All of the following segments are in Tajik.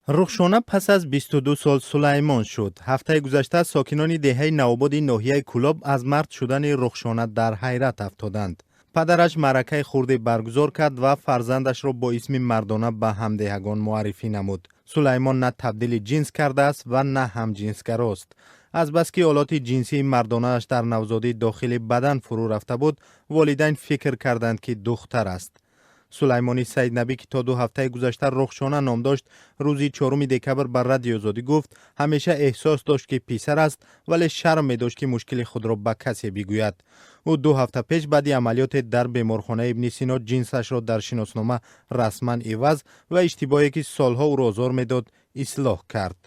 Рухшона пас аз 22 сол Сулаймон шуд. Ҳафтаи гузашта сокинони деҳаи Навободи ноҳияи Кӯлоб аз мард шудани Рухшона дар ҳайрат афтоданд. Падараш маъракаи хурде баргузор кард ва фарзандашро бо исми мардона ба ҳамдеҳагон муаррифӣ намуд. Сулаймон на табдили ҷинс кардааст ва на ҳамҷинсгарост. Азбаски олоти ҷинсии мардонааш дар навзодӣ дохили бадан фурӯ рафта буд, волидайн фикр карданд, ки духтар аст. Сулаймони Саиднабӣ, ки то 2 ҳафтаи гузашта Рухшона ном дошт, рӯзи 4 декабр ба Радиои Озодӣ гуфт, ҳамеша эҳсос дошт, ки писар аст, вале шарм медошт, ки мушкили худро ба касе бигӯяд. Ӯ 2 ҳафта пеш баъди амалиёте дар беморхонаи Ибни Сино ҷинсашро дар шиноснома расман иваз ва иштибоҳе, ки солҳо ӯро озор медод, ислоҳ кард.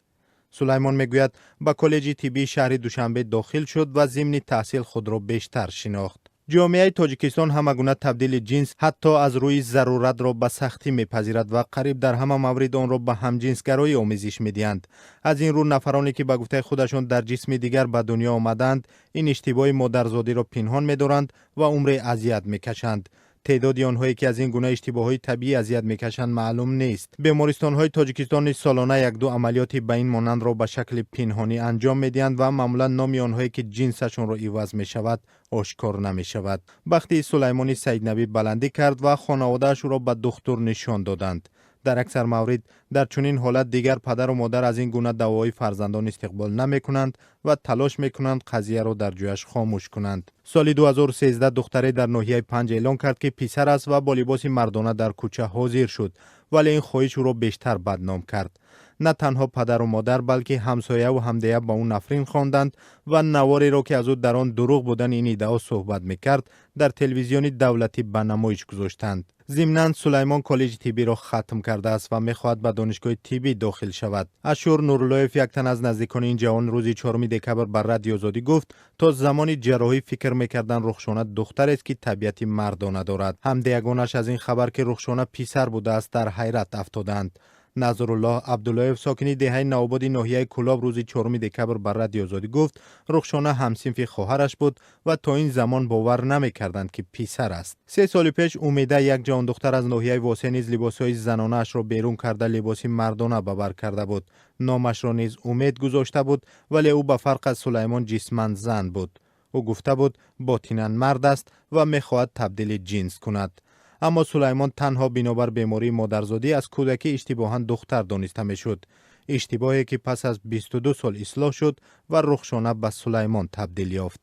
Сулаймон мегӯяд, ба коллеҷи тиббии шаҳри Душанбе дохил шуд ва зимни таҳсил худро бештар шинохт. Ҷомеаи Тоҷикистон ҳама гуна табдили ҷинс, ҳатто аз рӯи заруратро, ба сахтӣ мепазирад ва қариб дар ҳама маврид онро ба ҳамҷинсгароӣ омезиш медиҳанд. Аз ин рӯ нафароне, ки ба гуфтаи худашон дар ҷисми дигар ба дунё омадаанд, ин иштибоҳи модарзодиро пинҳон медоранд ва умре азият мекашанд. Теъдоди онҳое, ки аз ин гуна иштибоҳҳои табиӣ азият мекашанд, маълум нест. Бемористонҳои Тоҷикистон низ солона якду амалиёти ба ин монандро ба шакли пинҳонӣ анҷом медиҳанд ва маъмулан номи онҳое, ки ҷинсашонро иваз мешавад, ошкор намешавад. Бахти Сулаймони Саиднабӣ баландӣ кард ва хонаводааш ӯро ба духтур нишон доданд. Дар аксар маврид дар чунин ҳолат дигар падару модар аз ин гуна даъвоҳои фарзандон истиқбол намекунанд ва талош мекунанд қазияро дар ҷояш хомӯш кунанд. Соли 2013 духтаре дар ноҳияи Панҷ эълон кард, ки писар аст, ва бо либоси мардона дар кӯча ҳозир шуд, вале ин хоҳиш ӯро бештар бадном кард. На танҳо падару модар, балки ҳамсояву ҳамдея ба ӯ нафрин хонданд ва навореро, ки аз ӯ дар он дурӯғ будани ин иддао суҳбат мекард, дар телевизиони давлатӣ ба намоиш гузоштанд. Зимнан Сулаймон коллеҷи тиббиро хатм кардааст ва мехоҳад ба донишгоҳи тиббӣ дохил шавад. Ашур Нуруллоев, як тан аз наздикони ин ҷавон, рӯзи 4 декабр ба Радиои Озодӣ гуфт, то замони ҷарроҳӣ фикр мекарданд, Рухшона духтарест, ки табиати мардона дорад. Ҳамдеягонаш аз ин хабар, ки Рухшона писар будааст, дар ҳайрат афтоданд. Назруллоҳ Абдуллоев, сокини деҳаи Навободи ноҳияи Кӯлоб, рӯзи 4 декабр ба Радиои Озодӣ гуфт, Рухшона ҳамсинфи хоҳараш буд ва то ин замон бовар намекарданд, ки писар аст. 3 соли пеш Умеда, як ҷавондухтар аз ноҳияи Восе, низ либосҳои занонаашро берун карда, либоси мардона ба бар карда буд. Номашро низ Умед гузошта буд, вале ӯ ба фарқ аз Сулаймон ҷисман зан буд. Ӯ гуфта буд, ботинан мард аст ва мехоҳад табдили ҷинс кунад. Аммо Сулаймон танҳо бинобар бемории модарзодӣ аз кӯдакӣ иштибоҳан духтар дониста мешуд, иштибоҳе, ки пас аз 22 сол ислоҳ шуд ва Рухшона ба Сулаймон табдил ёфт.